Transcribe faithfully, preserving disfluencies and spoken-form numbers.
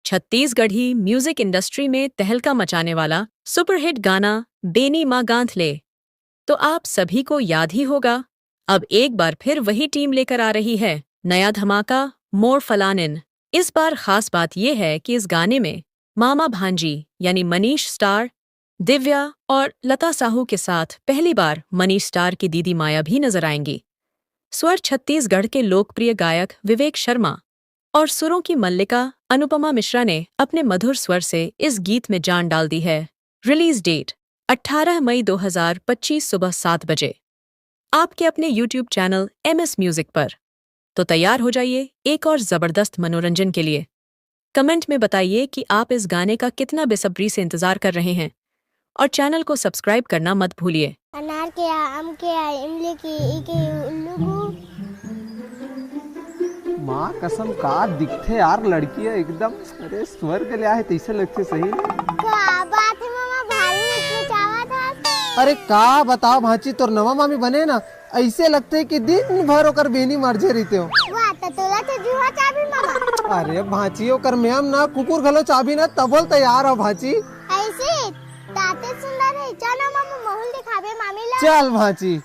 Chhattisgarhi music industry में तहलका मचाने वाला सुपरहिट गाना बेनी माँ गांथ ले। तो आप सभी को याद ही होगा, अब एक बार फिर वही टीम लेकर आ रही है नया धमाका मोर फलानिन। इस बार खास बात ये है कि इस गाने में मामा भांजी यानी मनीष स्टार, दिव्या और लता साहू के साथ पहली बार मनीष स्टार की दीदी माया भी नजर आएंगी। स्वर छत्तीसगढ़ के लोकप्रिय गायक विवेक शर्मा और सुरों की मल्लिका अनुपमा मिश्रा ने अपने मधुर स्वर से इस गीत में जान डाल दी है। रिलीज डेट अठारह मई दो हज़ार पच्चीस सुबह सात बजे आपके अपने YouTube चैनल एमएस म्यूजिक पर। तो तैयार हो जाइए एक और जबरदस्त मनोरंजन के लिए। कमेंट में बताइए कि आप इस गाने का कितना बेसब्री से इंतजार कर रहे हैं और चैनल को सब्सक्राइब करना मत भूलिए। अनार के आ, आम के आ, इमली के, ई के उल्लू गु। माँ कसम का दिखथे यार लड़की है एकदम। अरे स्वर्ग ले आहे तैसे लगथे सही। का बात है मामा, भारी मचमचावत हस। अरे का बताओ भांची, तोर नवा मामी बने ना, ऐसे लगथे कि दिन भर ओकर बेनी मारजे रहितेव। वाह, त तोला तो जुहा चाबी मामा। अरे भांची, ओकर मेम ना कुकुर घलो चाबी ना, तभो ले तैयार हो भांची। ऐसे ताते सुंदर है, चल ना मामा, महूँ ल दिखाबे मामी ला। चल भांची।